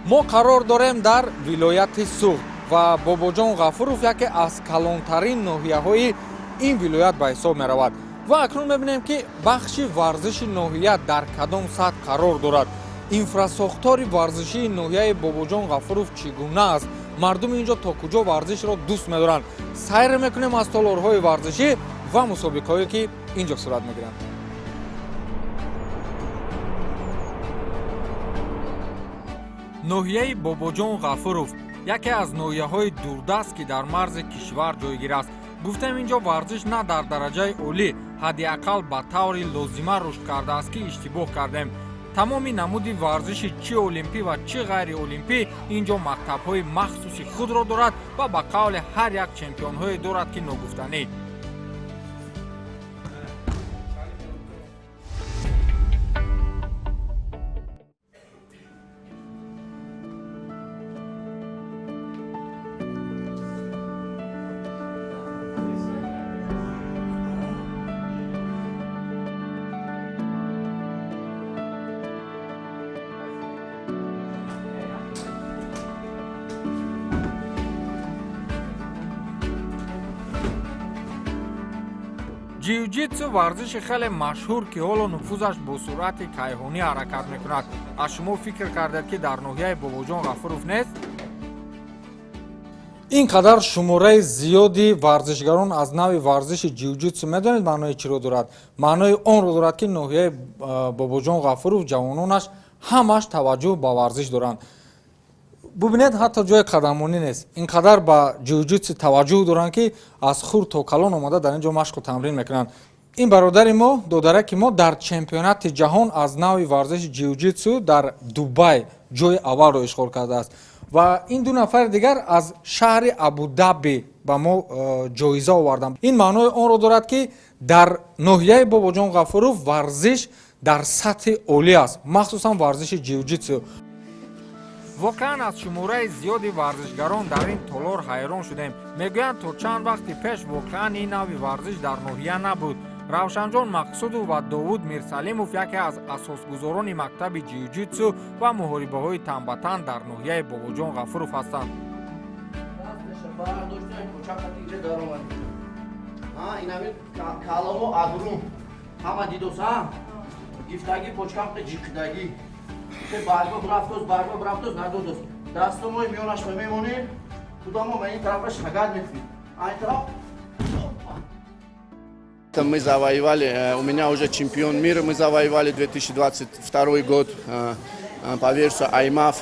Мо қарор дорем дар вилояти Суғд ва Бобоҷон Ғафуров яке аз калонтарин ноҳияҳои ин вилоят ба ҳисоб меравад. Ва акнун мебинем, ки бахши варзиши ноҳия дар кадом сатҳ қарор дорад, инфрасохтори варзишии ноҳияи Бобоҷон Ғафуров чӣ гуна аст, мардуми ин ҷо то куҷо варзишро дӯст медоранд. Сайр мекунем аз толорҳои варзишӣ ва мусобиқаҳое, ки ин ҷо сурат мегиранд. Ноҳияи Бобоҷон Ғафуров яке аз ноҳияҳои дурдаст, ки дар марзи кишвар ҷойгир аст. Гуфтем, ин ҷо варзиш на дар дараҷаи олӣ, ҳадди ақал ба таври лозима рушд кардааст, ки иштибоҳ кардем. Тамоми намуди варзиши чӣ олимпӣ ва чӣ ғайриолимпӣ ин ҷо мактабҳои махсуси худро дорад ва ба қавли ҳар як чемпионҳое дорад, ки ногуфтанӣ. Ҷиу-ҷитсу варзиши хеле машҳур, ки ҳоло нуфузаш бо суръати кайҳонӣ ҳаракат мекунад. Аз шумо фикр кардед, ки дар ноҳияи Бобоҷон Ғафуров нест? Ин қадар шумораи зиёди варзишгарон аз нави варзиши ҷиу-ҷитсу медонед маънои чиро дорад? Маънои онро дорад, ки ноҳияи Бобоҷон Ғафуров ҷавононаш ҳамаш таваҷҷӯҳ ба варзиш доранд. Бубинед, ҳатто ҷои қадамонӣ нест. Ин қадар ба ҷиу-ҷитсу таваҷҷӯҳ доранд, ки аз хурд то калон омада дар ин ҷо машқу тамрин мекунанд. Ин бародари мо, додараки мо, дар чемпионати ҷаҳон аз нави варзиши ҷиу-ҷитсу дар Дубай ҷои аввалро ишғол кардааст ва ин ду нафари дигар аз шаҳри Абудаби ба мо ҷоиза оварданд. Ин маънои онро дорад, ки дар ноҳияи Бобоҷон Ғафуров варзиш дар сатҳи олӣ аст, махсусан варзиши ҷиу-ҷитсу. Воқеан, аз шумораи зиёди варзишгарон дар ин толор ҳайрон шудем. Мегӯянд, то чанд вақти пеш воқеан ин нави варзиш дар ноҳия набуд. Равшанҷон Мақсудов ва Довуд Мирсалимов яке аз асосгузорони мактаби ҷиу-ҷитсу ва муҳорибаҳои танбатан дар ноҳияи Бобоҷон Ғафуров ҳастанд. Ҳама дидоса гифтагӣ почкам ҷиқидагӣ барго рафтоз, барго рафтоз, надодоз. Дастомои миёнаш мемонем, худамо ба ин тарафа шагат мекунем, айн тараф. Мы завоевали, у меня уже чемпион мира, мы завоевали 2022 год по версию IMMAF,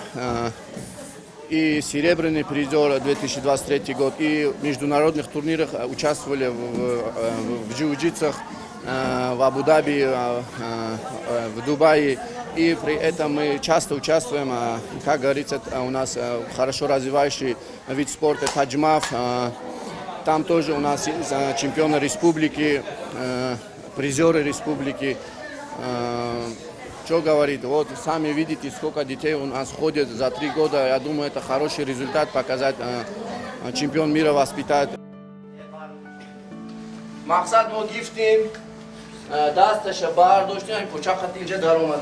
и серебряный призер 2023 год, и в международных турнирах участвовали в джиу-джитсах, в Абу-Даби, в Дубае. И при этом мы часто участвуем, как говорится, у нас хорошо развивающий вид спорта таджмаф. Там тоже у нас есть чемпионы республики, призеры республики. Что говорит, вот сами видите, сколько детей у нас ходит за 3 года. Я думаю, это хороший результат показать, чемпион мира воспитать. Мақсад, мо гифтем, дасташа бардоштем, почақат инҷа даромад.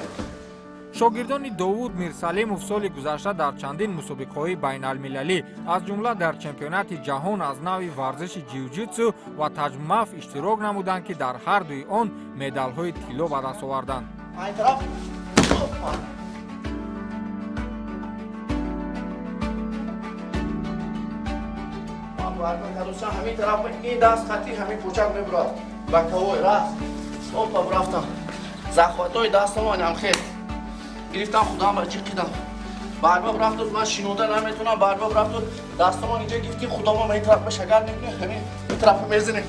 Шогирдони Довуд Мирсалимов соли гузашта дар чандин мусобиқаҳои байналмилалӣ, аз ҷумла дар чемпионати ҷаҳон аз нави варзиши ҷиу-ҷитсу ва таҷмаф иштирок намуданд, ки дар ҳар дуи он медалҳои тилло ба даст оварданд. Айн тараф. Ҳамин тараф, ин даст хати ҳамин почак мебурад боковой раст, опа, рафтам, захватҳои дастамон ҳам хел гирифтам, худам ба ҷиқидам, барбоб рафтуд, ман шинода наметунам, барбоб рафтуд, дастамон инҷа гифтим, худамон ба ин тараф ба шагар мекунем, ҳамин ин тарафа мезанем.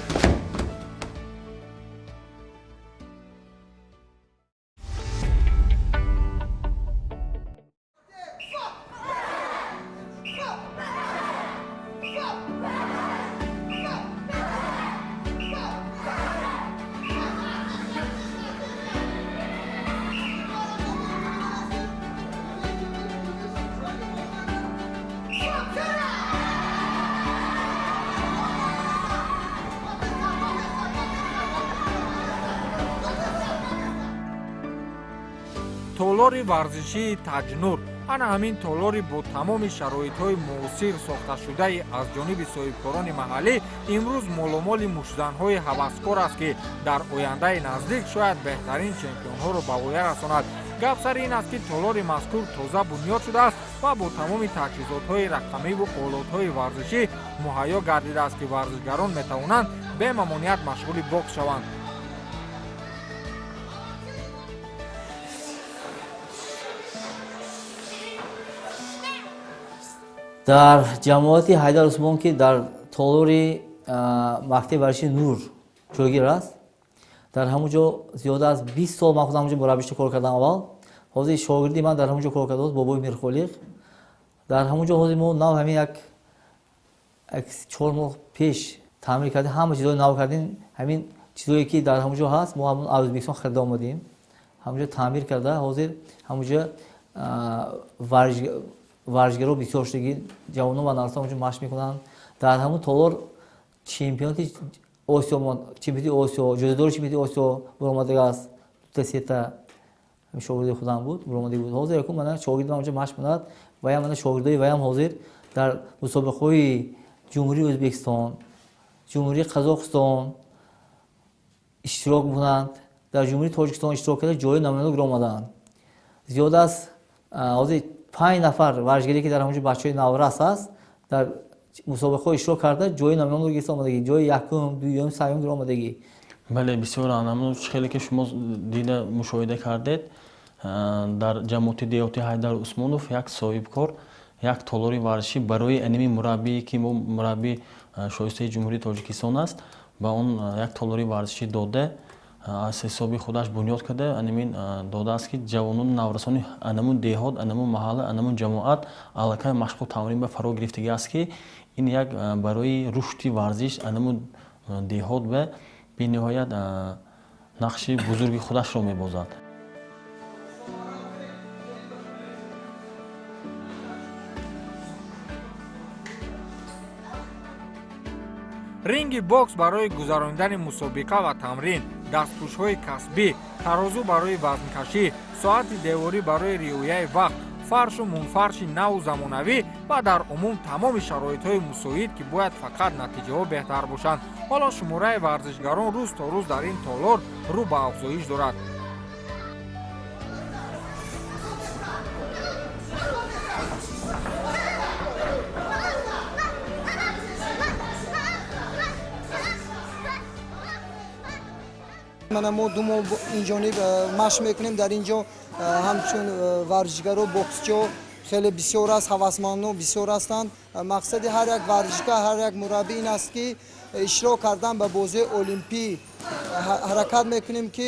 Толори варзишии Таҷнур Ана ҳамин толори бо тамоми шароитҳои муосир сохташудаи аз ҷониби соҳибкорони маҳаллӣ имрӯз моломоли муштзанҳои ҳаваскор аст, ки дар ояндаи наздик шояд беҳтарин чемпионҳоро ба воя расонад. Гап сари ин аст, ки толори мазкур тоза бунёд шудааст ва бо тамоми таҷҳизотҳои рақамиву олотҳои варзишӣ муҳайё гардидааст, ки варзишгарон метавонанд бемамоният машғули бокс шаванд. Дар ҷамоати Ҳайдар Усмон, ки дар толори мактаби варзиши Нур ҷойгир аст, дар ҳамон ҷо зиёда аз 20 сол ман худам ҳамон ҷо мураббишта кор кардам аввал. Ҳозир шогирди ман дар ҳамон ҷо кор кардааст, Бобои Мирхолиқ. Дар ҳамон ҷо ҳозир мо нав ҳамин як 4 моҳ пеш таъмир кардем, ҳама чизҳои нав кардем. Ҳамин чизҳое ки дар ҳамон ҷо ҳаст, мо ҳамон аз Ӯзбекистон харида омадем, ҳамон ҷо таъмир карда, ҳозир ҳамон ҷо варзишгаро бисёр шудагӣ, ҷавонон ва наврасон ҳамон ҷо машқ мекунанд. Дар ҳамон толор чемпионати Осиё, чемпионати Осиё, ҷоизадори чемпионати Осиё баромадааст, дута сета шогирди худам буд, баромада буд. Ҳозир якум мана шогирдам ҳамон ҷо машқ мекунад, ваям мана шогирдои ваям ҳозир дар мусобиқаҳои Ҷумҳурии Ӯзбекистон, Ҷумҳурии Қазоқистон иштирок мекунанд, дар Ҷумҳурии Тоҷикистон иштирок карда ҷои намоянда гиромаданд. Зиёда аз ҳозир 5 нафар варзишгаре, ки дар ҳамон ҷо бачаҳои наврас аст, дар мусобиқаҳо иштирок карда ҷои намоянда гирифта омадагӣ, ҷои якум, дуюм, сеюм гиро омадагӣ. Бале, бисёр намуна хеле ки шумо дида мушоҳида кардед, дар ҷамоати деҳоти Ҳайдар Усмонов як соҳибкор як толори варзишӣ барои аними мураббие, ки мо мураббии шоистаи Ҷумҳурии Тоҷикистон аст, ба он як толори варзишӣ дода, аз ҳисоби худаш бунёд карда, анимин додааст, ки ҷавонону наврасони анамун деҳот, анамун маҳалла, анамун ҷамоат аллакай машқу тамрин ба фаро гирифтагӣ аст, ки ин як барои рушди варзиш анамун деҳот ба бениҳоят нақши бузурги худашро мебозад. Ринги бокс барои гузаронидани мусобиқа ва тамрин, дастпӯшҳои касбӣ, тарозу барои вазнкашӣ, соати деворӣ барои риояи вақт, фаршу мунфарши наву замонавӣ ва дар умум тамоми шароитҳои мусоид, ки бояд фақат натиҷаҳо беҳтар бошанд. Ҳоло шумораи варзишгарон рӯз то рӯз дар ин толор рӯ ба афзоиш дорад. Мана мо 2 моҳ инҷониб машқ мекунем. Дар ин ҷо ҳамчун варзишгаро, боксчиҳо хеле бисёр аст, ҳавасмандон бисёр ҳастанд. Мақсади ҳар як варзишгар, ҳар як мураббӣ ин аст, ки иштирок кардан ба бозии олимпӣ. Ҳаракат мекунем, ки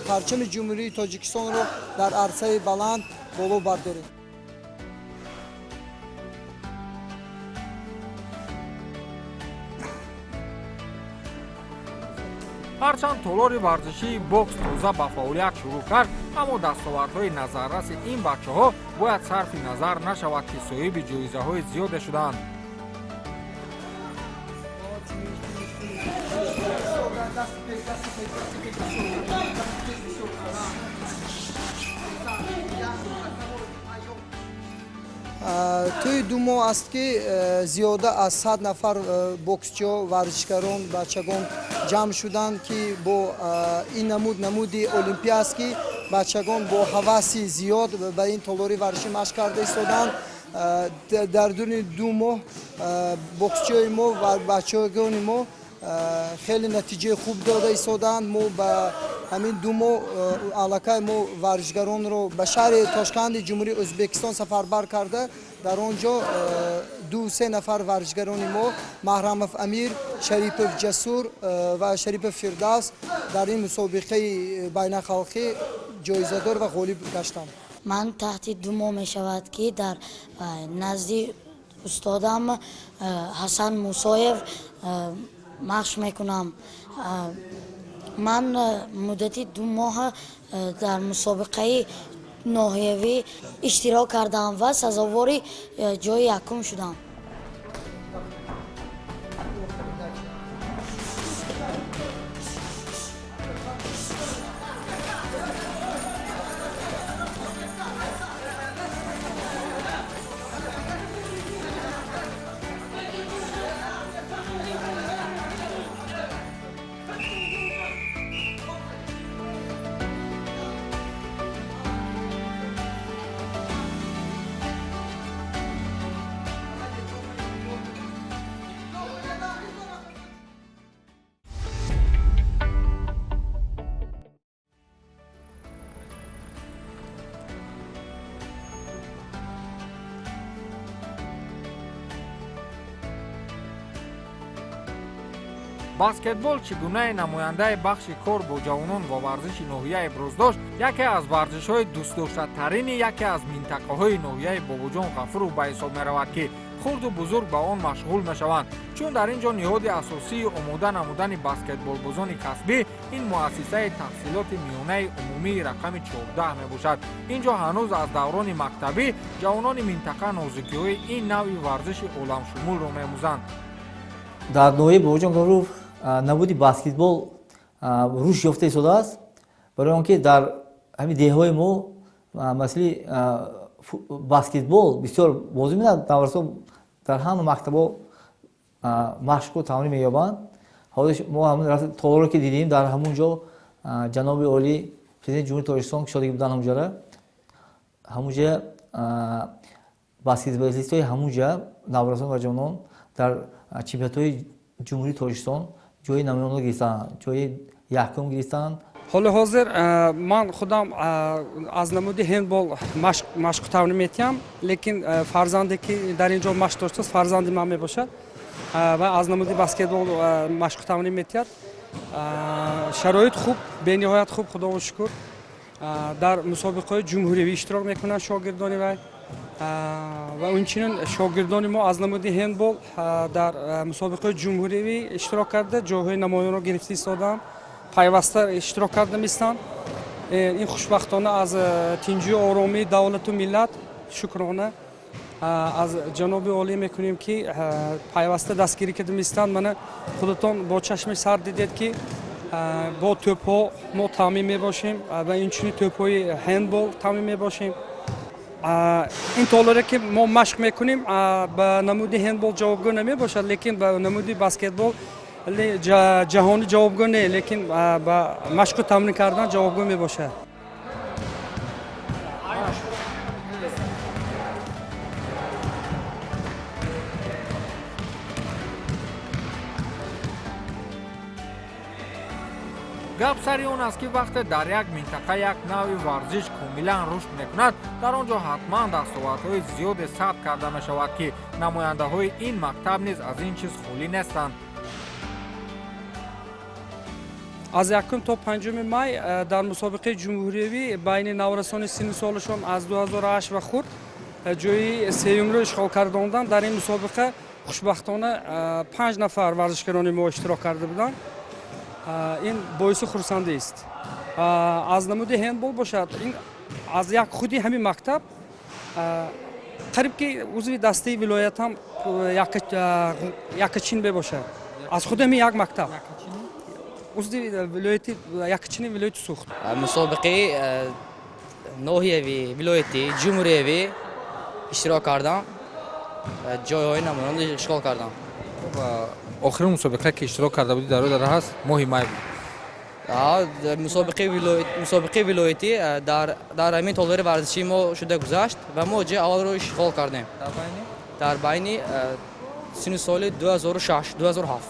парчами Ҷумҳурии Тоҷикистонро дар арсаи баланд боло бардорем. Ҳарчанд толори варзишии бокс тоза ба фаъолият шурӯъ кард, аммо дастовардҳои назарраси ин бачаҳо бояд сарфи назар нашавад, ки соҳиби ҷоизаҳои зиёде шуданд. Тӯи 2 моҳ аст, ки зиёда аз 100 нафар боксчиҳо, варзишгарон, бачагон ҷамъ шуданд, ки бо ин намуди олимпӣ аст, ки бачагон бо ҳаваси зиёд ба ин толори варзишӣ машқ карда истоданд. Дар дуни 2 моҳ боксчиҳои мо ва бачагони мо хеле натиҷаи хуб дода истоданд. Мо ба ҳамин 2 моҳ аллакай мо варзишгаронро ба шаҳри Тошканди Ҷумҳурии Ӯзбекистон сафарбар карда, дар он ҷо 2-3 нафар варзишгарони мо Маҳрамов Амир, Шарипов Ҷасур ва Шарипов Фирдавс дар ин мусобиқаи байналхалқӣ ҷоизадор ва ғолиб гаштанд. Ман таҳти 2 моҳ мешавад, ки дар назди устодам Ҳасан Мусоев машқ мекунам. Ман муддати 2 моҳ дар мусобиқаи ноҳиявӣ иштирок кардам ва сазовори ҷои якум шудам. Баскетбол чӣ гунаи намояндаи бахши кор бо ҷавонон ва варзиши ноҳия иброз дошт, яке аз варзишҳои дӯстдоштатарини яке аз минтақаҳои ноҳияи Бобоҷон Ғафуров ба ҳисоб меравад, ки хурду бузург ба он машғул мешаванд. Чун дар ин ҷо ниҳоди асосии омода намудани баскетболбозони касбӣ ин муассисаи таҳсилоти миёнаи умумии рақами 14 мебошад. Ин ҷо ҳанӯз аз даврони мактабӣ ҷавонони минтақа нозукиҳои ин навъи варзиши оламшумулро меомӯзанд. Дар ноҳияи Бобоҷон Ғафуров набуди баскетбол рушд ёфта истодааст, барои он ки дар ҳамин деҳҳои мо масъалаи баскетбол бисёр бозӣ менад. Наврасон дар ҳама мактабҳо машқу тамрин меёбанд. Ҳозир мо ҳамин толоре ки дидем, дар ҳамун ҷо ҷаноби олӣ президенти Ҷумҳурии Тоҷикистон кушодагӣ буданд. Ҳамунҷора ҳамунҷа баскетболистҳои ҳамунҷа наврасон ва ҷавонон дар чемпионатҳои Ҷумҳурии Тоҷикистон ҷои намоёнро гирифтанд, ҷои якум гирифтанд. Ҳоли ҳозир ман худам аз намуди ҳендбол машқу тамрин метиҳам, лекин фарзанде ки дар ин ҷо машқ доштааст, фарзанди ман мебошад ва аз намуди баскетбол машқу тамрин метиҳад. Шароит хуб, бениҳоят хуб, худоро шукр. Дар мусобиқаҳои ҷумҳуривӣ иштирок мекунанд шогирдони вай ва инчунин шогирдони мо аз намуди ҳендбол дар мусобиқаҳои ҷумҳуривӣ иштирок карда, ҷойҳои намоёнро гирифта истодаанд, пайваста иштирок карда меистанд. Ин хушбахтона аз тинҷию оромии давлату миллат шукрона аз ҷаноби олӣ мекунем, ки пайваста дастгирӣ карда меистанд. Мана худатон бо чашми сар дидед, ки бо тӯбҳо мо таъмин мебошем ва инчунин тӯбҳои ҳендбол таъмин мебошем. Ин толоре ки мо машқ мекунем, ба намуди ҳендбол ҷавобгӯ намебошад, лекин ба намуди баскетбол ҷаҳонӣ ҷавобгӯ не, лекин ба машқу тамрин кардан ҷавобгӯ мебошад. Гап сари он аст, ки вақте дар як минтақа як навъи варзиш комилан рушд мекунад, дар он ҷо ҳатман дастовардҳои зиёде сабт карда мешавад, ки намояндаҳои ин мактаб низ аз ин чиз холӣ нестанд. Аз 1 то 5 май дар мусобиқаи ҷумҳуриявӣ байни наврасони синну солашон аз 2008 ва хурд ҷои сеюмро ишғол кардонданд. Дар ин мусобиқа хушбахтона 5 нафар варзишгарони мо иштирок карда буданд. Ин боиси хурсандист. Аз намуди ҳендбол бошад, ин аз як худи ҳамин мактаб қариб ки узви дастаи вилоят ҳам якачин мебошад. Аз худи ҳамин як мактаб узви вилояти якачини вилояти Сухт. Мусобиқаи ноҳиявӣ, вилоятӣ, ҷумҳуриявӣ иштирок кардам, ҷойҳои намоёнро ишғол кардам. Охирин мусобиқа ки иштирок карда будӣ дар дар ҳаст моҳи май буд. Мусобиқаи вилоятӣ дар ҳамин толори варзишии мо шуда гузашт ва мо ҷои аввалро ишғол кардем дар байни синну соли 2006 2007.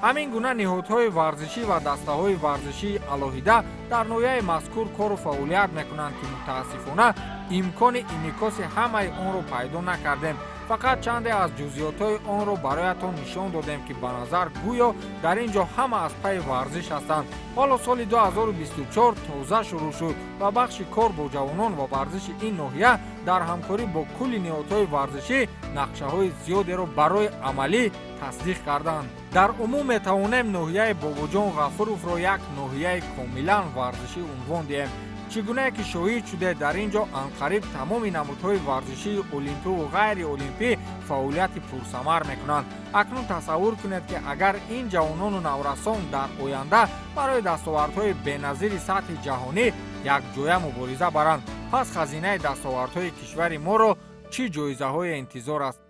Ҳамин гуна ниҳодҳои варзишӣ ва дастаҳои варзишии алоҳида дар ноҳияи мазкур кору фаъолият мекунанд, ки мутаассифона имкони инъикоси ҳамаи онро пайдо накардем. Фақат чанде аз ҷузъиётҳои онро бароятон нишон додем, ки ба назар гӯё дар ин ҷо ҳама аз пайи варзиш ҳастанд. Ҳоло соли 2024 тоза шурӯъ шуд ва бахши кор бо ҷавонон ва варзиши ин ноҳия дар ҳамкорӣ бо кулли ниҳодҳои варзишӣ нақшаҳои зиёдеро барои амалӣ тасдиқ карданд. Дар умум метавонем ноҳияи Бобоҷон Ғафуровро як ноҳияи комилан варзишӣ унвон диҳем. Чӣ гунае ки шоҳид шуде, дар ин ҷо анқариб тамоми намудҳои варзишии олимпӣву ғайриолимпӣ фаъолияти пурсамар мекунанд. Акнун тасаввур кунед, ки агар ин ҷавонону наврасон дар оянда барои дастовардҳои беназири сатҳи ҷаҳонӣ якҷоя мубориза баранд, пас хазинаи дастовардҳои кишвари моро чӣ ҷоизаҳое интизор аст.